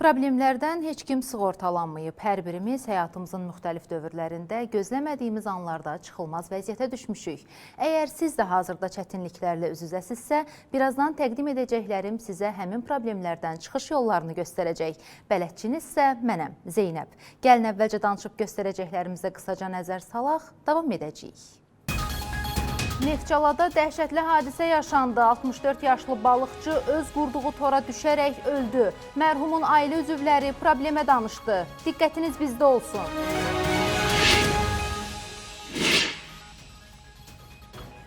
Problemlərdən heç kim sığortalanmayıb. Hər birimiz həyatımızın müxtəlif dövrlərində gözləmədiyimiz anlarda çıxılmaz vəziyyətə düşmüşük. Əgər siz də hazırda çətinliklərlə üz-üzəsinizsə, birazdan təqdim edəcəklərim sizə həmin problemlərdən çıxış yollarını göstərəcək. Bələdçiniz isə mənəm, Zeynəb. Gəlin əvvəlcə danışıb göstərəcəklərimizə qısaca nəzər salaq, davam edəcəyik. Neftçalada dəhşətli hadisə yaşandı. 64 yaşlı balıqçı öz qurduğu tora düşərək öldü. Mərhumun ailə üzvləri problemə danışdı. Diqqətiniz bizdə olsun.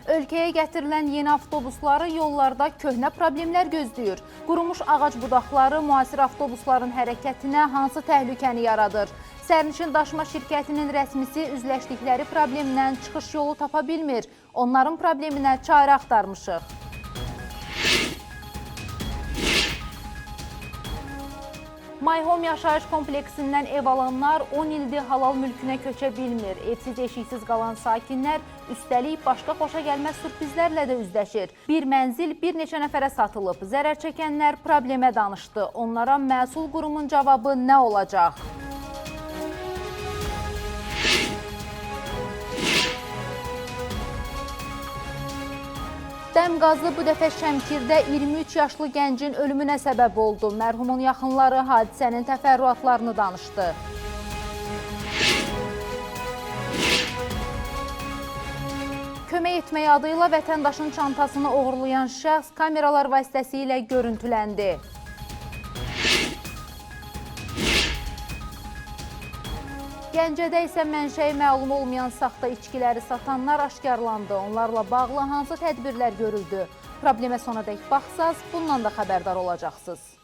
Ölkəyə gətirilən yeni avtobusları yollarda köhnə problemlər gözləyir. Qurumuş ağac budaqları müasir avtobusların hərəkətinə hansı təhlükəni yaradır? Sərnişin daşıma şirkətinin rəsmisi üzləşdikləri problemdən çıxış yolu tapa bilmir. Onların probleminə çarə axtarmışıq. My Home yaşayış kompleksindən ev alanlar 10 ildir halal mülkünə köçə bilmir. Evsiz eşiksiz qalan sakinlər üstəlik başqa xoşagəlməz sürprizlərlə də üzləşir. Bir mənzil bir neçə nəfərə satılıb. Zərər çəkənlər problemə danışdı. Onlara məsul qurumun cavabı nə olacaq? Dəm qazı bu dəfə Şəmkirdə 23 yaşlı gəncin ölümünə səbəb oldu. Mərhumun yaxınları hadisənin təfərrüatlarını danışdı. Kömək etmək adı ilə vətəndaşın çantasını oğurlayan şəxs kameralar vasitəsilə görüntüləndi. Gəncədə isə mənşəyi məlum olmayan saxta içkiləri satanlar aşkarlandı. Onlarla bağlı hansı tədbirlər görüldü? Problemə sonadək baxsaz, bundan da xəbərdar olacaqsınız.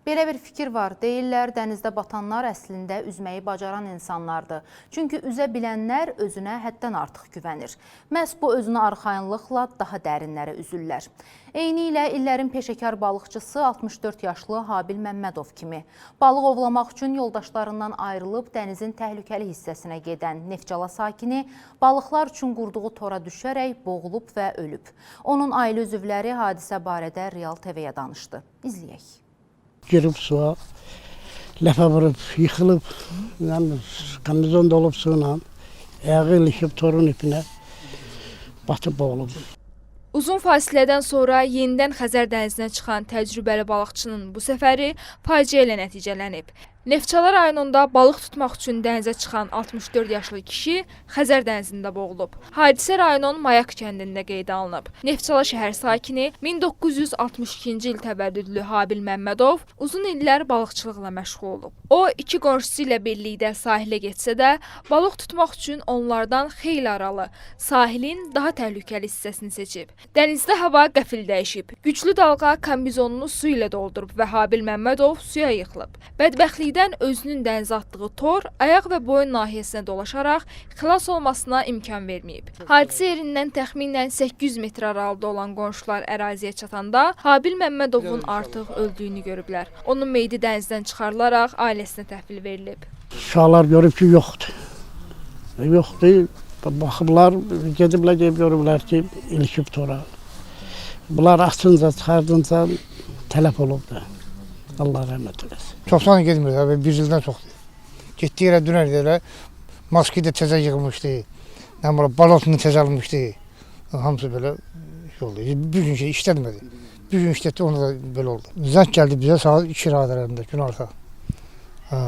Belə bir fikir var. Deyirlər, dənizdə batanlar əslində üzməyi bacaran insanlardır. Çünki üzə bilənlər özünə həddən artıq güvənir. Məhz bu özünə arxayınlıqla daha dərinlərə üzürlər. Eyni ilə illərin peşəkar balıqçısı 64 yaşlı Habil Məmmədov kimi. Balıq ovlamaq üçün yoldaşlarından ayrılıb dənizin təhlükəli hissəsinə gedən Neftçala sakini balıqlar üçün qurduğu tora düşərək boğulub və ölüb. Onun ailə üzvləri hadisə barədə Real TV-yə danışdı. İzləyək. Girib suya, ləfə vurub, yıxılıb, yəni, kombizon dolub suyla, ayağı ilişib torun ipinə, batıb boğulub. Uzun fasilədən sonra yenidən Xəzər dənizinə çıxan təcrübəli balıqçının bu səfəri faciə ilə nəticələnib. Neftçala rayonunda balıq tutmaq üçün dənizə çıxan 64 yaşlı kişi Xəzər dənizində boğulub. Hadisə rayonun Mayak kəndində qeydə alınıb. Neftçala şəhər sakini 1962-ci il təvəllüdlü Habil Məmmədov uzun illər balıqçılıqla məşğul olub. O, iki qonşusu ilə birlikdə sahilə getsə də, balıq tutmaq üçün onlardan xeyli aralı, sahilin daha təhlükəli hissəsini seçib. Dənizdə hava qəfil dəyişib. Güclü dalğa kombizonunu su ilə doldurub və Habil Məmmədov suya yıxılıb. Bədbəxtlikdən özünün dənizə atdığı tor ayaq və boyun nahiyəsinə dolaşaraq xilas olmasına imkan verməyib. Hadisə yerindən təxminən 800 metr aralıda olan qonşular əraziyə çatanda Habil Məmmədovun artıq öldüyünü görüblər. Onun meyidi dənizdən çıxarılaraq ailəsinə təhvil verilib. Uşaqlar görüb ki, yoxdur. Yoxdur, baxıblar, gediblər, gedib görüblər ki, ilişib tora. Bunlar açınca, çıxardınca tələf olubdur. Allah rəhmət eləsin. Çoxdan getmir, abi, bir ildən çoxdur. Getdiyi yerə dünər elə, maskı da təzə yığılmışdı, nə bilim, balotunu təzə almışdı. Hamısı belə şey oldu. Bir gün şey işlətmədi. Bir gün işlətdi, onda da belə oldu. Zəng gəldi bizə saat 2 radələrində, günorta. Hə.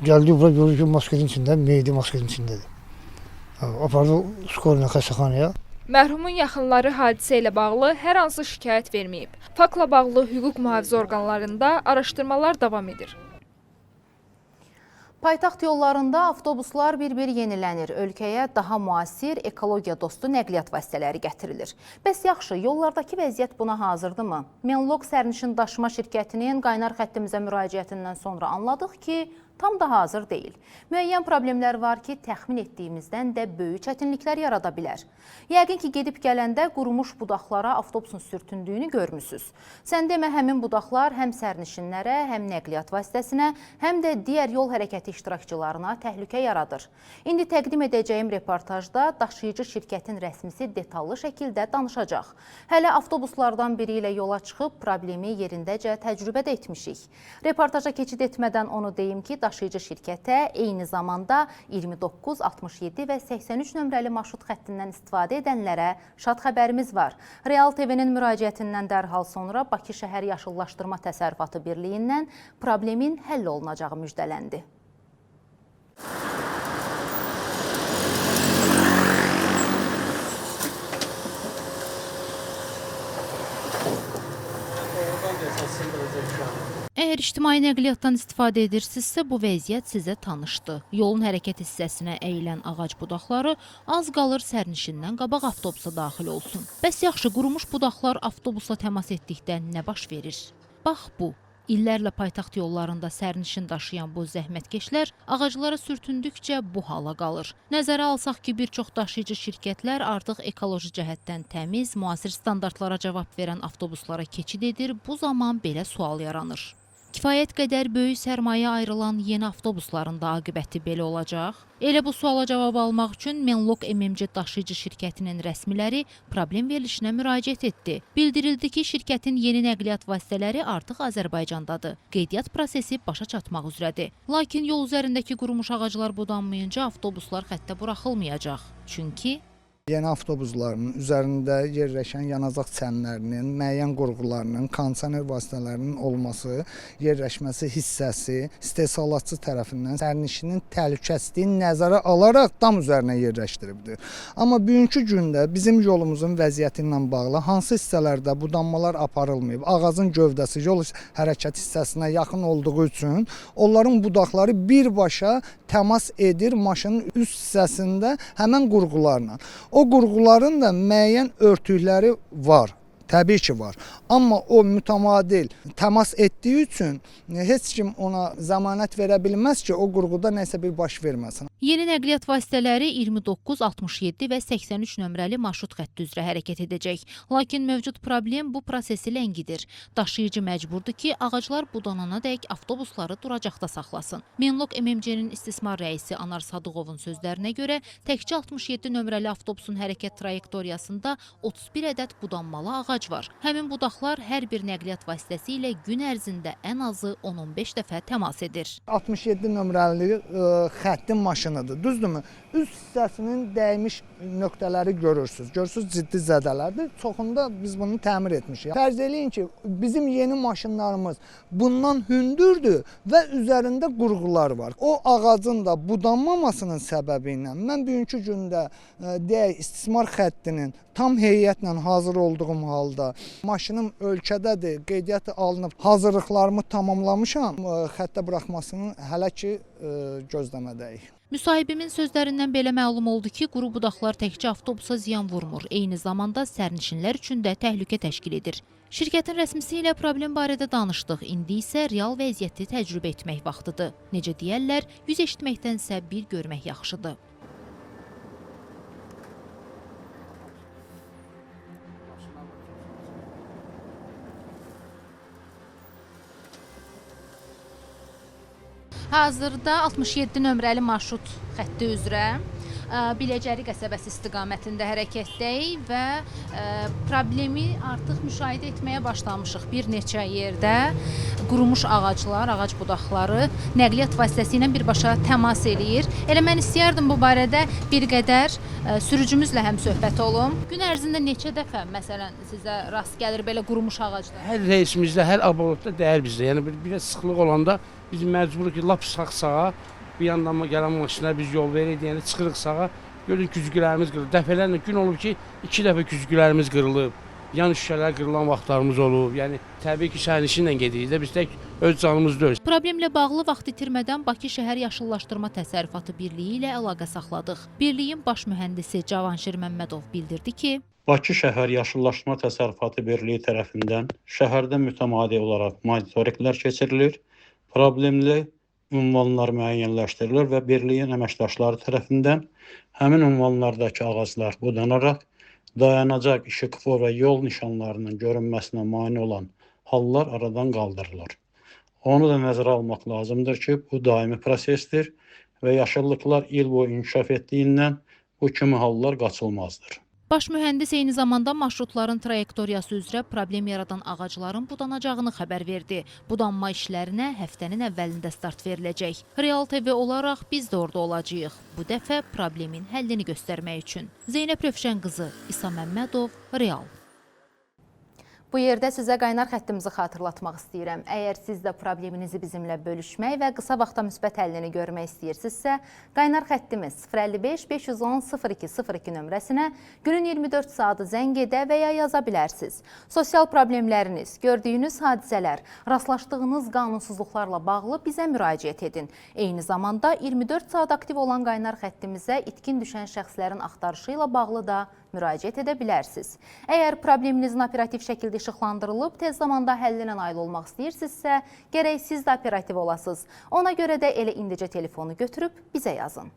Gəldi bura, gördü ki, masketin içində, meyidi masketin içindədir. Hə, apardı skorla xəstəxanaya. Mərhumun yaxınları hadisə ilə bağlı hər hansı şikayət verməyib. Faktla bağlı hüquq mühafizə orqanlarında araşdırmalar davam edir. Paytaxt yollarında avtobuslar bir-bir yenilənir. Ölkəyə daha müasir, ekologiya dostu nəqliyyat vasitələri gətirilir. Bəs yaxşı, yollardakı vəziyyət buna hazırdırmı? Menlog sərnişin daşıma şirkətinin qaynar xəttimizə müraciətindən sonra anladıq ki, tam da hazır deyil. Müəyyən problemlər var ki, təxmin etdiyimizdən də böyük çətinliklər yarada bilər. Yəqin ki, gedib gələndə qurumuş budaqlara avtobusun sürtündüyünü görmüsünüz. Sən demə, həmin budaqlar həm sərnişinlərə, həm nəqliyyat vasitəsinə, həm də digər yol hərəkəti iştirakçılarına təhlükə yaradır. İndi təqdim edəcəyim reportajda daşıyıcı şirkətin rəsmisi detallı şəkildə danışacaq. Hələ avtobuslardan biri ilə yola çıxıb problemi yerindəcə təcrübə də etmişik. Reportaja keçid etmədən onu deyim ki, daşıyıcı şirkətə eyni zamanda 29, 67 və 83 nömrəli marşrut xəttindən istifadə edənlərə şad xəbərimiz var. Real TV-nin müraciətindən dərhal sonra Bakı Şəhər Yaşıllaşdırma Təsərrüfatı Birliyindən problemin həll olunacağı müjdələndi. Əgər ictimai nəqliyyatdan istifadə edirsinizsə, bu vəziyyət sizə tanışdır. Yolun hərəkət hissəsinə əyilən ağac budaqları az qalır sərnişindən qabaq avtobusa daxil olsun. Bəs yaxşı, qurumuş budaqlar avtobusla təmas etdikdə nə baş verir? Bax bu. İllərlə paytaxt yollarında sərnişin daşıyan bu zəhmətkeşlər ağaclara sürtündükcə bu hala qalır. Nəzərə alsaq ki, bir çox daşıyıcı şirkətlər artıq ekoloji cəhətdən təmiz, müasir standartlara cavab verən avtobuslara keçid edir, bu zaman belə sual yaranır. Kifayət qədər böyük sərmayə ayrılan yeni avtobusların da aqibəti belə olacaq? Elə bu suala cavab almaq üçün Menlok MMC daşıyıcı şirkətinin rəsmiləri problem verilişinə müraciət etdi. Bildirildi ki, şirkətin yeni nəqliyyat vasitələri artıq Azərbaycandadır. Qeydiyyat prosesi başa çatmaq üzrədir. Lakin yol üzərindəki qurumuş ağaclar budanmayınca avtobuslar xəttə buraxılmayacaq. Çünki yeni avtobusların üzərində yerləşən yanacaq çənlərinin, müəyyən qurğularının, kondisioner vasitələrinin olması, yerləşməsi hissəsi istehsalatçı tərəfindən sərnişinin təhlükəsizliyini nəzərə alaraq dam üzərinə yerləşdiribdir. Amma bugünkü gündə bizim yolumuzun vəziyyəti ilə bağlı hansı hissələrdə budanmalar aparılmayıb, ağacın gövdəsi yol hərəkəti hissəsinə yaxın olduğu üçün onların budaqları birbaşa təmas edir maşının üst hissəsində həmən qurğularla. O qurğuların da müəyyən örtükləri var, təbii ki var. Amma o mütəmadil təmas etdiyi üçün heç kim ona zəmanət verə bilməz ki, o qurğuda nəsə bir baş verməsin. Yeni nəqliyyat vasitələri 29, 67 və 83 nömrəli marşrut xətti üzrə hərəkət edəcək. Lakin mövcud problem bu prosesi ləngidir. Daşıyıcı məcburdur ki, ağaclar budanana dək avtobusları duracaqda saxlasın. Menlok MMC-nin istismar rəisi Anar Sadıqovun sözlərinə görə, təkcə 67 nömrəli avtobusun hərəkət trayektoriyasında 31 ədəd budanmalı ağac var. Həmin budaqlar hər bir nəqliyyat vasitəsi ilə gün ərzində ən azı 10-15 dəfə təmas edir. 67 nömrəli xəttin maşınıdır, düzdürmü? Üst hissəsinin dəymiş nöqtələri görürsünüz. Görürsünüz, ciddi zədələrdir. Çoxunda biz bunu təmir etmişik. Fərz eləyin ki, bizim yeni maşınlarımız bundan hündürdür və üzərində qurğular var. O ağacın da budanmamasının səbəbi ilə mən bugünkü gündə deyək istismar xəttinin tam heyətlə hazır olduğum halda maşınım ölkədədir, qeydiyyatı alınıb, hazırlıqlarımı tamamlamışam, xəttə buraxmasını hələ ki gözləmədəyik. Müsahibimin sözlərindən belə məlum oldu ki, quru budaqlar təkcə avtobusa ziyan vurmur, eyni zamanda sərnişinlər üçün də təhlükə təşkil edir. Şirkətin rəsmisi ilə problem barədə danışdıq, indi isə real vəziyyəti təcrübə etmək vaxtıdır. Necə deyərlər, yüz eşitməkdənsə bir görmək yaxşıdır. Hazırda 67 nömrəli marşrut xətti üzrə Biləcəri qəsəbəsi istiqamətində hərəkətdəyik və problemi artıq müşahidə etməyə başlamışıq. Bir neçə yerdə qurumuş ağaclar, ağac budaqları nəqliyyat vasitəsi ilə birbaşa təmas eləyir. Elə mən istəyərdim bu barədə bir qədər sürücümüzlə həm söhbət olum. Gün ərzində neçə dəfə məsələn sizə rast gəlir belə qurumuş ağaclar? Hər reysimizdə, hər abolotda dəyər bizdə. Yəni bir sıxlıq olanda biz məcburuq ki, lap sağ-sağa, bir yandan gələn maşınlara biz yol veririk, yəni çıxırıq sağa, görürük güzgülərimiz qırılır. Dəfələrlə gün olub ki, 2 dəfə güzgülərimiz qırılıb, yan şüşələr qırılan vaxtlarımız olub. Yəni təbii ki, sərnişinlə gedirik də, biz tək öz canımız deyil. Problemlə bağlı vaxt itirmədən Bakı Şəhər Yaşıllaşdırma Təsərrüfatı Birliyi ilə əlaqə saxladıq. Birliyin baş mühəndisi Cavanşir Məmmədov bildirdi ki, Bakı Şəhər Yaşıllaşdırma Təsərrüfatı Birliyi tərəfindən şəhərdə mütəmadi olaraq monitorinqlər keçirilir. Problemli ünvanlar müəyyənləşdirilir və birliyin əməkdaşları tərəfindən həmin ünvanlardakı ağaclar budanaraq dayanacaq, işıqfor və yol nişanlarının görünməsinə mane olan hallar aradan qaldırılır. Onu da nəzərə almaq lazımdır ki, bu daimi prosesdir və yaşıllıqlar il boyu inkişaf etdiyindən bu kimi hallar qaçılmazdır. Baş mühəndis eyni zamanda marşrutların trayektoriyası üzrə problem yaradan ağacların budanacağını xəbər verdi. Budanma işlərinə həftənin əvvəlində start veriləcək. Real TV olaraq biz də orada olacağıq. Bu dəfə problemin həllini göstərmək üçün. Zeynəb Rövşən qızı, İsa Məmmədov, Real. Bu yerdə sizə qaynar xəttimizi xatırlatmaq istəyirəm. Əgər siz də probleminizi bizimlə bölüşmək və qısa vaxtda müsbət həllini görmək istəyirsinizsə, qaynar xəttimiz 055 510 02 02 nömrəsinə günün 24 saatı zəng edə və ya yaza bilərsiniz. Sosial problemləriniz, gördüyünüz hadisələr, rastlaşdığınız qanunsuzluqlarla bağlı bizə müraciət edin. Eyni zamanda 24 saat aktiv olan qaynar xəttimizə itkin düşən şəxslərin axtarışı ilə bağlı da müraciət edə bilərsiniz. Əgər probleminizin operativ şəkildə işıqlandırılıb, tez zamanda həllinə nail olmaq istəyirsinizsə, gərək siz də operativ olasınız. Ona görə də elə indicə telefonu götürüb bizə yazın.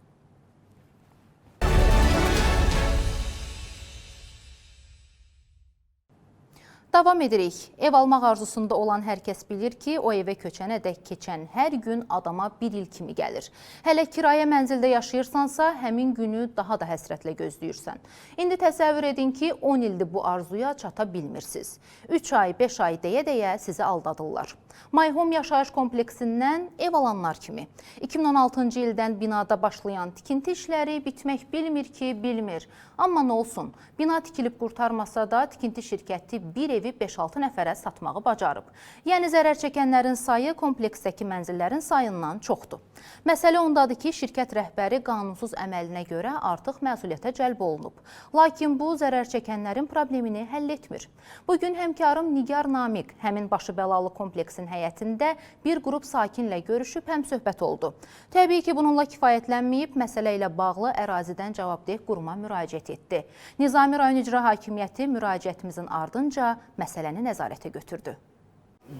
Davam edirik. Ev almaq arzusunda olan hər kəs bilir ki, o evə köçənədək keçən hər gün adama bir il kimi gəlir. Hələ kirayə mənzildə yaşayırsansa, həmin günü daha da həsrətlə gözləyirsən. İndi təsəvvür edin ki, 10 ildir bu arzuya çata bilmirsiniz. 3 ay, 5 ay deyə-deyə sizi aldadırlar. My Home yaşayış kompleksindən ev alanlar kimi. 2016-cı ildən binada başlayan tikinti işləri bitmək bilmir ki, bilmir. Amma nə olsun, bina tikilib qurtarmasa da tikinti şirkəti bir evi 5-6 nəfərə satmağı bacarıb. Yəni zərər çəkənlərin sayı kompleksdəki mənzillərin sayından çoxdur. Məsələ ondadır ki, şirkət rəhbəri qanunsuz əməlinə görə artıq məsuliyyətə cəlb olunub. Lakin bu zərər çəkənlərin problemini həll etmir. Bugün həmkarım Nigar Namiq həmin başı bəlalı kompleksin həyətində bir qrup sakinlə görüşüb həmsöhbət oldu. Təbii ki, bununla kifayətlənməyib, məsələ ilə bağlı ərazidən cavabdeh quruma müraciət etdi. Nizami rayon İcra Hakimiyyəti müraciətimizin ardınca məsələni nəzarətə götürdü.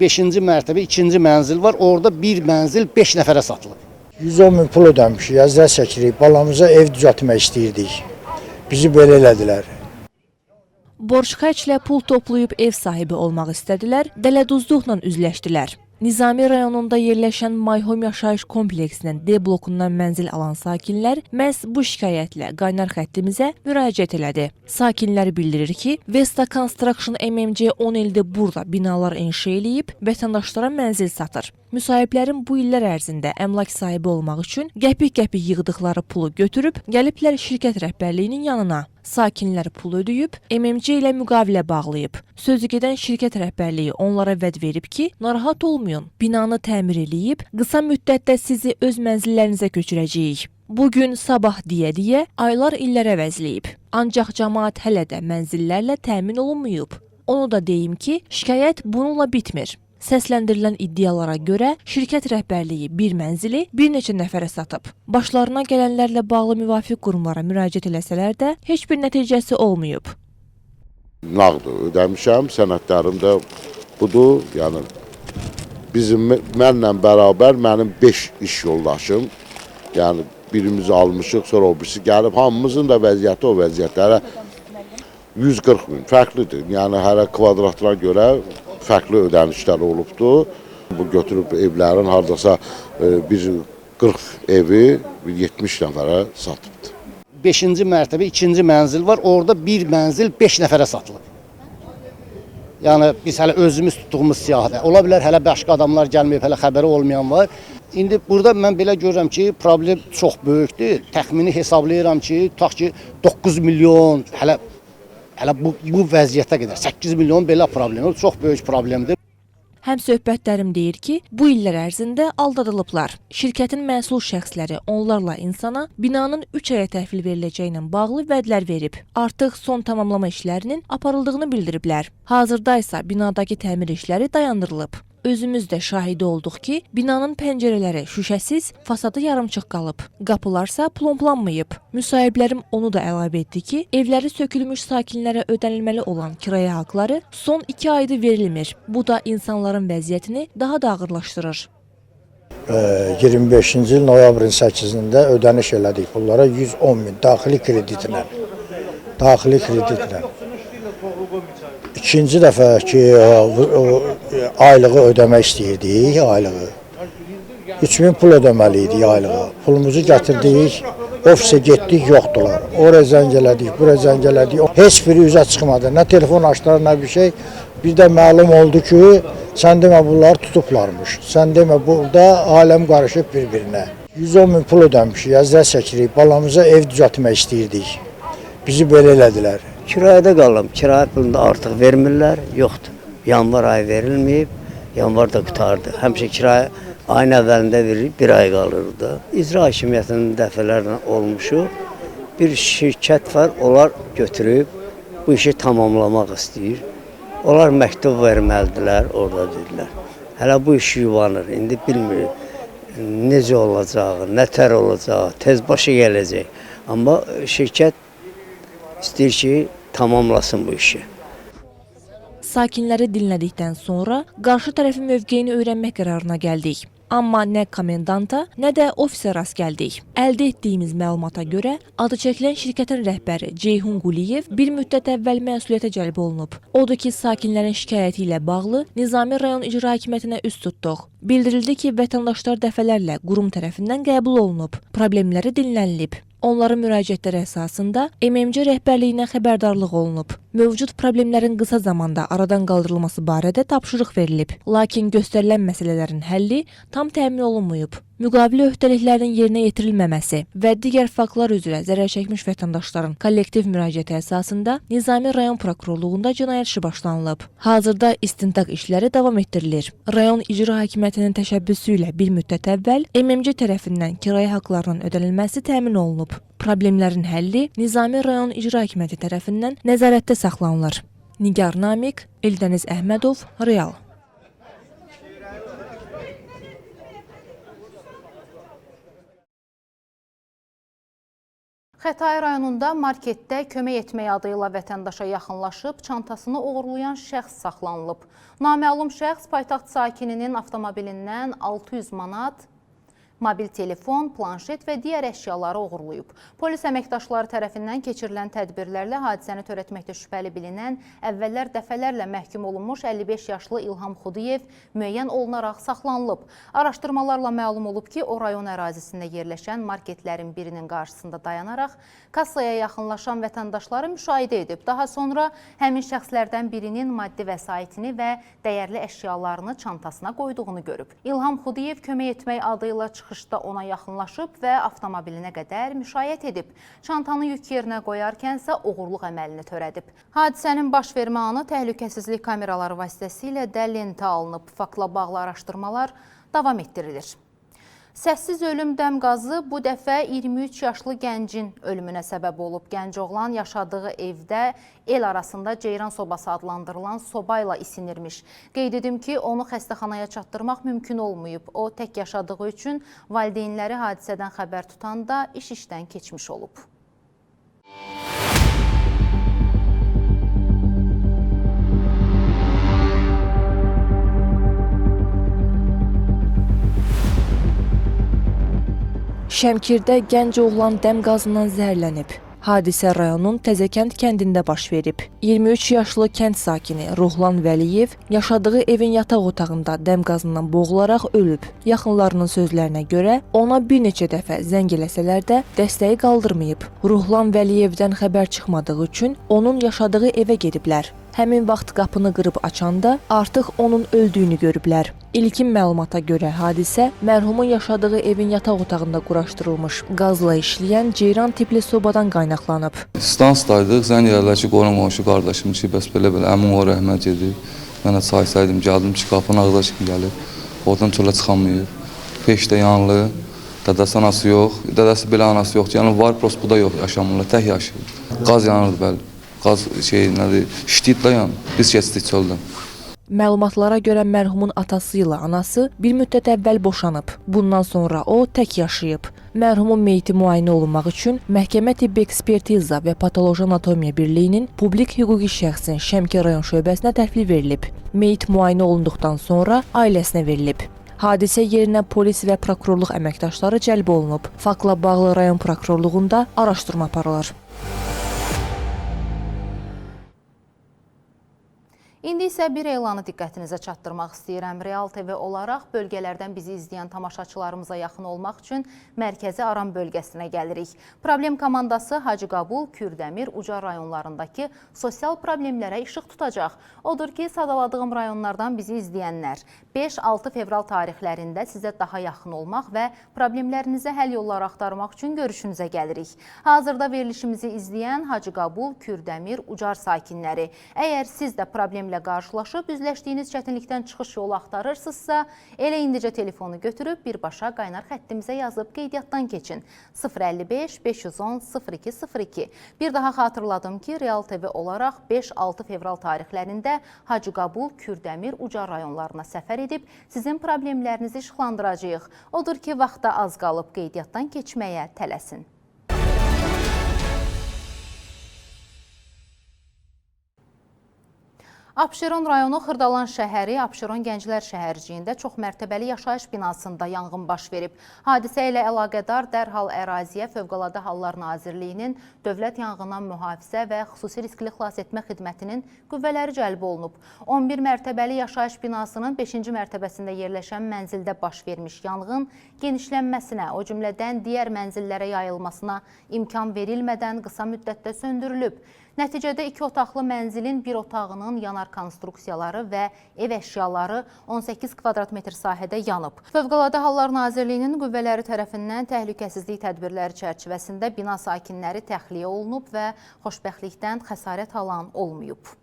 5-ci mərtəbə 2-ci mənzil var. Orada bir mənzil 5 nəfərə satılıb. 110 min pul ödəmişik, əziyyət çəkirik. Balamıza ev düzəltmək istəyirdik. Bizi belə elədilər. Borc xərclə pul toplayıb ev sahibi olmaq istədilər, dələduzluqla üzləşdilər. Nizami rayonunda yerləşən My Home yaşayış kompleksinin D blokundan mənzil alan sakinlər məhz bu şikayətlə qaynar xəttimizə müraciət elədi. Sakinlər bildirir ki, Vesta Construction MMC 10 ildir burada binalar inşa eləyib, vətəndaşlara mənzil satır. Müsahiblərin bu illər ərzində əmlak sahibi olmaq üçün qəpik-qəpik yığdıqları pulu götürüb gəliblər şirkət rəhbərliyinin yanına. Sakinlər pul ödəyib, MMC ilə müqavilə bağlayıb. Sözü gedən şirkət rəhbərliyi onlara vəd verib ki, narahat olmayın, binanı təmir eləyib, qısa müddətdə sizi öz mənzillərinizə köçürəcəyik. Bu gün sabah deyə-deyə aylar illərə əvəzləyib. Ancaq cəmaət hələ də mənzillərlə təmin olunmayıb. Onu da deyim ki, şikayət bununla bitmir. Səsləndirilən iddialara görə şirkət rəhbərliyi bir mənzili bir neçə nəfərə satıb. Başlarına gələnlərlə bağlı müvafiq qurumlara müraciət eləsələr də heç bir nəticəsi olmayıb. Nağd ödəmişəm, sənədlərim də budur. Yəni bizim mənlə bərabər mənim 5 iş yoldaşım, yəni birimizi almışıq, sonra o birisi gəlib, hamımızın da vəziyyəti o vəziyyətlərə 140 min fərqlidir. Yəni hər kvadratına görə fərqli ödənişlər olubdur. Bu götürüb evlərin hardasa bir 40 evi bir 70 nəfərə satıbdır. 5-ci mərtəbə 2-ci mənzil var. Orada bir mənzil 5 nəfərə satılıb. Yəni biz hələ özümüz tutduğumuz siyahıda. Ola bilər hələ başqa adamlar gəlməyib, hələ xəbəri olmayan var. İndi burada mən belə görürəm ki, problem çox böyükdür. Təxmini hesablayıram ki, tutaq ki 9 milyon hələ bu vəziyyətə qədər 8 milyon belə problem. Çox böyük problemdir. Həmsöhbətlərim deyir ki, bu illər ərzində aldadılıblar. Şirkətin məsul şəxsləri onlarla insana binanın 3 aya təhvil veriləcəyi ilə bağlı vədlər verib. Artıq son tamamlama işlərinin aparıldığını bildiriblər. Hazırda isə binadakı təmir işləri dayandırılıb. Özümüz də şahidi olduq ki, binanın pəncərələri şüşəsiz, fasadı yarımçıq qalıb, qapılarsa plomblanmayıb. Müsahiblərim onu da əlavə etdi ki, evləri sökülmüş sakinlərə ödənilməli olan kirayə haqları son 2 aydır verilmir. Bu da insanların vəziyyətini daha da ağırlaşdırır. 25-ci il noyabrın 8-də ödəniş elədik bunlara 110 min daxili kreditlə. Daxili kreditlə. İkinci dəfə ki, aylığı ödəmək istəyirdik, aylığı. 3000 pul ödəməli idik aylığı. Pulumuzu gətirdik, ofisə getdik, yoxdular. Oraya zəng elədik, buraya zəng elədik. Heç biri üzə çıxmadı. Nə telefon açdılar, nə bir şey. Bir də məlum oldu ki, sən demə bunları tutublarmış. Sən demə burada aləm qarışıb bir-birinə. 110 min pul ödəmişik, əziyyət çəkirik. Balamıza ev düzəltmək istəyirdik. Bizi belə elədilər. Kirayədə qalıram. Kirayə pulunu da artıq vermirlər, yoxdur. Yanvar ayı verilməyib, yanvar da qurtardı. Həmişə kirayə ayın əvvəlində verilir, bir ay qalır da. İcra hakimiyyətinin dəfələrlə olmuşuq. Bir şirkət var, onlar götürüb bu işi tamamlamaq istəyir. Onlar məktub verməlidirlər, orada dedilər. Hələ bu iş yuvanır, indi bilmirik necə olacağı, nə tər olacağı, tez başa gələcək. Amma şirkət istəyir ki, tamamlasın bu işi. Sakinləri dinlədikdən sonra qarşı tərəfin mövqeyini öyrənmək qərarına gəldik. Amma nə komendanta, nə də ofisə rast gəldik. Əldə etdiyimiz məlumata görə adı çəkilən şirkətin rəhbəri Ceyhun Quliyev bir müddət əvvəl məsuliyyətə cəlb olunub. Odur ki, sakinlərin şikayəti ilə bağlı Nizami rayon İcra Hakimiyyətinə üz tutduq. Bildirildi ki, vətəndaşlar dəfələrlə qurum tərəfindən qəbul olunub, problemləri dinlənilib. Onların müraciətləri əsasında MMC rəhbərliyinə xəbərdarlıq olunub. Mövcud problemlərin qısa zamanda aradan qaldırılması barədə tapşırıq verilib. Lakin göstərilən məsələlərin həlli tam təmin olunmayıb. Müqavilə öhdəliklərinin yerinə yetirilməməsi və digər faktlar üzrə zərər çəkmiş vətəndaşların kollektiv müraciəti əsasında Nizami rayon prokurorluğunda cinayət işi başlanılıb. Hazırda istintaq işləri davam etdirilir. Rayon İcra Hakimiyyətinin təşəbbüsü ilə bir müddət əvvəl MMC tərəfindən kirayə haqlarının ödənilməsi təmin olunub. Problemlərin həlli Nizami rayon İcra Hakimiyyəti tərəfindən nəzarətdə saxlanılır. Nigar Namiq, Eldəniz Əhmədov, Real. Xətai rayonunda marketdə kömək etmək adı ilə vətəndaşa yaxınlaşıb, çantasını oğurlayan şəxs saxlanılıb. Naməlum şəxs paytaxt sakininin avtomobilindən 600 manat, mobil telefon, planşet və digər əşyaları oğurlayıb. Polis əməkdaşları tərəfindən keçirilən tədbirlərlə hadisəni törətməkdə şübhəli bilinən, əvvəllər dəfələrlə məhkum olunmuş 55 yaşlı İlham Xudiyev müəyyən olunaraq saxlanılıb. Araşdırmalarla məlum olub ki, o rayon ərazisində yerləşən marketlərin birinin qarşısında dayanaraq kassaya yaxınlaşan vətəndaşları müşahidə edib. Daha sonra həmin şəxslərdən birinin maddi vəsaitini və dəyərli əşyalarını çantasına qoyduğunu görüb. İlham Xudiyev kömək etmək adı ilə çıxışda ona yaxınlaşıb və avtomobilinə qədər müşayiət edib. Çantanı yük yerinə qoyarkənsə oğurluq əməlini törədib. Hadisənin baş vermə anı təhlükəsizlik kameraları vasitəsilə də lentə alınıb. Faktla bağlı araşdırmalar davam etdirilir. Səssiz ölüm dəm qazı bu dəfə 23 yaşlı gəncin ölümünə səbəb olub. Gənc oğlan yaşadığı evdə el arasında ceyran sobası adlandırılan soba ilə isinirmiş. Qeyd edim ki, onu xəstəxanaya çatdırmaq mümkün olmayıb. O tək yaşadığı üçün valideynləri hadisədən xəbər tutanda iş işdən keçmiş olub. Şəmkirdə gənc oğlan dəm qazından zəhərlənib. Hadisə rayonun Təzəkənd kəndində baş verib. 23 yaşlı kənd sakini Ruhlan Vəliyev yaşadığı evin yataq otağında dəm qazından boğularaq ölüb. Yaxınlarının sözlərinə görə ona bir neçə dəfə zəng eləsələr də dəstəyi qaldırmayıb. Ruhlan Vəliyevdən xəbər çıxmadığı üçün onun yaşadığı evə gediblər. Həmin vaxt qapını qırıb açanda artıq onun öldüyünü görüblər. İlkin məlumata görə hadisə mərhumun yaşadığı evin yataq otağında quraşdırılmış qazla işləyən ceyran tipli sobadan qaynaqlanıb. Stansdaydıq, zəng elədilər ki, qohum qonşu qardaşım ki, bəs belə-belə əmin o rəhmət gedib. Mənə çay saydım, gəldim ki, qapının ağzına kimi gəlib. Oradan çölə çıxamayıb. Peş də yanlı, dədəsi anası yox, dədəsi belə anası yoxdur. Yəni var, prost bu da yox, yaşamırlar, tək yaşayır. Qaz yanırdı bəli. Qaz şey nədir, işləyib də yəni. Biz keçdik çöldən. Məlumatlara görə mərhumun atası ilə anası bir müddət əvvəl boşanıb. Bundan sonra o tək yaşayıb. Mərhumun meyiti müayinə olunmaq üçün Məhkəmə Tibbi Ekspertiza və Patoloji Anatomiya Birliyinin publik hüquqi şəxsin Şəmkir rayon şöbəsinə təhvil verilib. Meyit müayinə olunduqdan sonra ailəsinə verilib. Hadisə yerinə polis və prokurorluq əməkdaşları cəlb olunub. Faktla bağlı rayon prokurorluğunda araşdırma aparılır. İndi isə bir elanı diqqətinizə çatdırmaq istəyirəm. Real TV olaraq bölgələrdən bizi izləyən tamaşaçılarımıza yaxın olmaq üçün Mərkəzi Aran bölgəsinə gəlirik. Problem komandası Hacıqabul, Kürdəmir, Ucar rayonlarındakı sosial problemlərə işıq tutacaq. Odur ki, sadaladığım rayonlardan bizi izləyənlər 5-6 fevral tarixlərində sizə daha yaxın olmaq və problemlərinizə həll yolları axtarmaq üçün görüşünüzə gəlirik. Hazırda verilişimizi izləyən Hacıqabul, Kürdəmir, Ucar sakinləri, əgər siz də problemlə qarşılaşıb üzləşdiyiniz çətinlikdən çıxış yolu axtarırsınızsa, elə indicə telefonu götürüb birbaşa qaynar xəttimizə yazıb qeydiyyatdan keçin. 055 510 02 02. Bir daha xatırladım ki, Real TV olaraq 5-6 fevral tarixlərində Hacıqabul, Kürdəmir, Ucar rayonlarına səfər edib sizin problemlərinizi işıqlandıracağıq. Odur ki, vaxta az qalıb, qeydiyyatdan keçməyə tələsin. Abşeron rayonu Xırdalan şəhəri Abşeron Gənclər şəhərciyində çox mərtəbəli yaşayış binasında yanğın baş verib. Hadisə ilə əlaqədar dərhal əraziyə Fövqəladə Hallar Nazirliyinin Dövlət Yanğından Mühafizə və Xüsusi Riskli Xilas Etmə Xidmətinin qüvvələri cəlb olunub. 11 mərtəbəli yaşayış binasının 5-ci mərtəbəsində yerləşən mənzildə baş vermiş yanğın genişlənməsinə, o cümlədən digər mənzillərə yayılmasına imkan verilmədən qısa müddətdə söndürülüb. Nəticədə 2 otaqlı mənzilin bir otağının yanar konstruksiyaları və ev əşyaları 18 kvadrat metr sahədə yanıb. Fövqəladə Hallar Nazirliyinin qüvvələri tərəfindən təhlükəsizlik tədbirləri çərçivəsində bina sakinləri təxliyə olunub və xoşbəxtlikdən xəsarət alan olmayıb.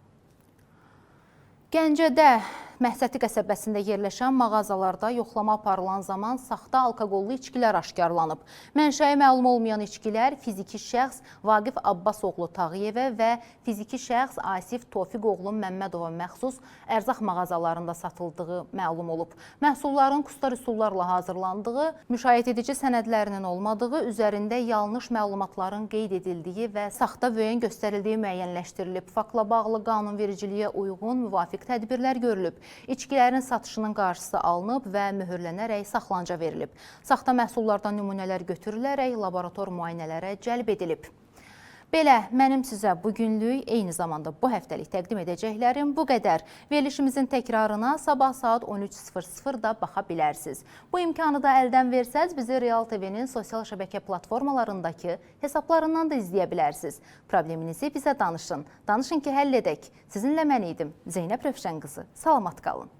Gəncədə Məhsəti qəsəbəsində yerləşən mağazalarda yoxlama aparılan zaman saxta alkoqollu içkilər aşkarlanıb. Mənşəyi məlum olmayan içkilər fiziki şəxs Vaqif Abbasoğlu Tağıyevə və fiziki şəxs Asif Tofiqoğlu Məmmədova məxsus ərzaq mağazalarında satıldığı məlum olub. Məhsulların kustar üsullarla hazırlandığı, müşayiət edici sənədlərinin olmadığı, üzərində yanlış məlumatların qeyd edildiyi və saxta vöyən göstərildiyi müəyyənləşdirilib. Faktla bağlı qanunvericiliyə uyğun müvafiq tədbirlər görülüb. İçkilərin satışının qarşısı alınıb və möhürlənərək saxlanıca verilib. Saxta məhsullardan nümunələr götürülərək laborator müayinələrə cəlb edilib. Belə, mənim sizə bugünlük, eyni zamanda bu həftəlik təqdim edəcəklərim bu qədər. Verilişimizin təkrarına sabah saat 13:00-da baxa bilərsiniz. Bu imkanı da əldən versəz, bizi Real TV-nin sosial şəbəkə platformalarındakı hesablarından da izləyə bilərsiniz. Probleminizi bizə danışın. Danışın ki, həll edək. Sizinlə mən idim, Zeynəb Rövşən qızı. Salamat qalın.